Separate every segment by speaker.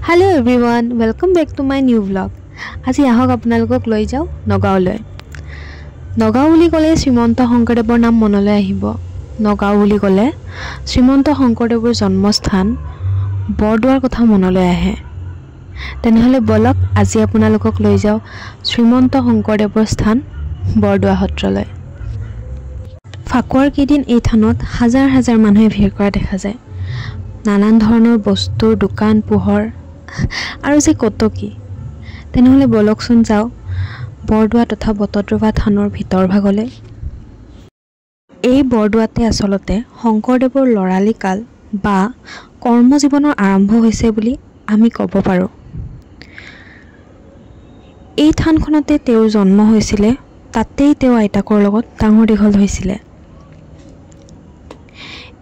Speaker 1: Hello everyone, welcome back to my new vlog. আজি আহক আপোনালোকক লৈ যাওঁ নগাঁৱলৈ। নগাঁও বুলি ক'লে শ্ৰীমন্ত শংকৰদেৱৰ নাম মনলৈ আহিব। নগাঁও বুলি ক'লে শ্ৰীমন্ত শংকৰদেৱৰ জন্মস্থান বৰদোৱাৰ কথা মনলৈ আহে। তেনেহ'লে ব'লক আজি আপোনালোকক লৈ যাওঁ শ্ৰীমন্ত শংকৰদেৱৰ স্থান বৰদোৱা সত্ৰলৈ। ফাকুৱাৰ কেইদিন এই থানত হাজাৰ হাজাৰ মানুহে ভিৰ কৰা দেখা যায়। নানান ধৰণৰ বস্তুৰ দোকান পোহৰ আৰু যে কত কি। তেনেহ'লে ব'লকচোন যাওঁ বৰদোৱা তথা বটদ্ৰৱা থানৰ ভিতৰ ভাগলৈ। এই বৰদোৱাতে আচলতে শংকৰদেৱৰ ল'ৰালি কাল বা কৰ্মজীৱনৰ আৰম্ভ হৈছে বুলি আমি ক'ব পাৰোঁ। এই থানখনতে তেওঁৰ জন্ম হৈছিলে, তাতেই তেওঁ আইতাকৰ লগত ডাঙৰ দীঘল হৈছিলে।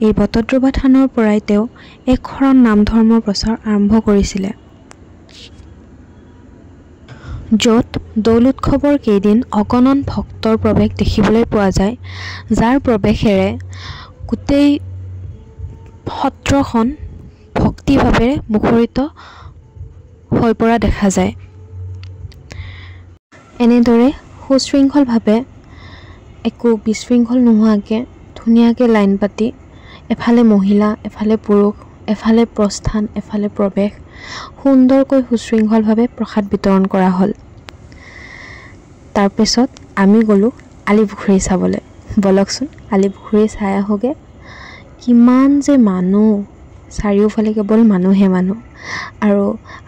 Speaker 1: এই বটদ্ৰৱা থানৰ পৰাই তেওঁ এক শৰণ নাম ধৰ্মৰ প্ৰচাৰ আৰম্ভ কৰিছিলে, য'ত দৌল উৎসৱৰ কেইদিন অগণন ভক্তৰ প্ৰৱেশ দেখিবলৈ পোৱা যায়, যাৰ প্ৰৱেশেৰে গোটেই সত্ৰখন ভক্তিভাৱেৰে মুখৰিত হৈ পৰা দেখা যায়। এনেদৰে সুশৃংখলভাৱে একো বিশৃংখল নোহোৱাকৈ ধুনীয়াকৈ লাইন পাতি এফালে মহিলা, এফালে পুৰুষ, এফালে প্ৰস্থান, এফালে প্ৰৱেশ, সুন্দৰকৈ সুশৃংখলভাৱে প্ৰসাদ বিতৰণ কৰা হ'ল। তাৰপিছত আমি গ'লোঁ আলিপুখুৰী চাবলৈ। ব'লকচোন আলিপুখুৰী চাই আহোঁগৈ। কিমান যে মানুহ, চাৰিওফালে কেৱল মানুহে মানুহ। আৰু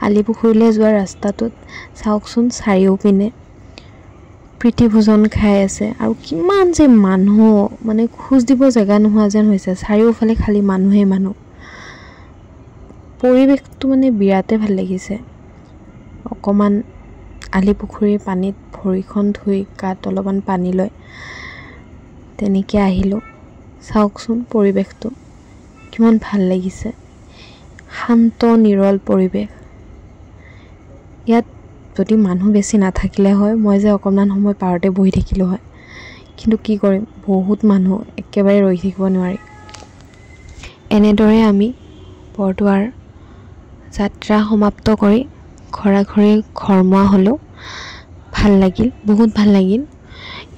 Speaker 1: আলিপুখুৰীলৈ যোৱা ৰাস্তাটোত চাওকচোন চাৰিওপিনে প্ৰীতিভোজন খাই আছে আৰু কিমান যে মানুহ, মানে খোজ দিব জেগা নোহোৱা যেন হৈছে। চাৰিওফালে খালী মানুহেই মানুহ। পৰিৱেশটো মানে বিৰাটেই ভাল লাগিছে। অকণমান আলিপুখুৰীৰ পানীত ভৰিখন ধুই গাত অলপমান পানী লৈ তেনেকৈ আহিলোঁ। চাওকচোন পৰিৱেশটো কিমান ভাল লাগিছে, শান্ত নিৰল পৰিৱেশ। ইয়াত যদি মানুহ বেছি নাথাকিলে হয়, মই যে অকণমান সময় পাৰতে বহি থাকিলোঁ হয়, কিন্তু কি কৰিম, বহুত মানুহ, একেবাৰে ৰৈ থাকিব নোৱাৰি। এনেদৰে আমি বৰদোৱাৰ যাত্ৰা সমাপ্ত কৰি ঘৰাঘৰি ঘৰমুৱা হ'লোঁ। ভাল লাগিল, বহুত ভাল লাগিল।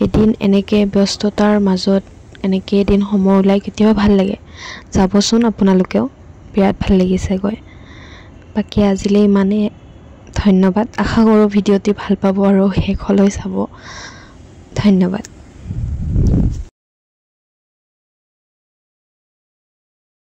Speaker 1: এদিন এনেকৈ ব্যস্ততাৰ মাজত এনেকৈ এদিন সময় ওলাই কেতিয়াবা ভাল লাগে। যাবচোন আপোনালোকেও, বিৰাট ভাল লাগিছে গৈ। বাকী আজিলৈ ইমানেই, ধন্যবাদ। আশা কৰোঁ ভিডিঅ'টি ভাল পাব আৰু শেষলৈ চাব। ধন্যবাদ।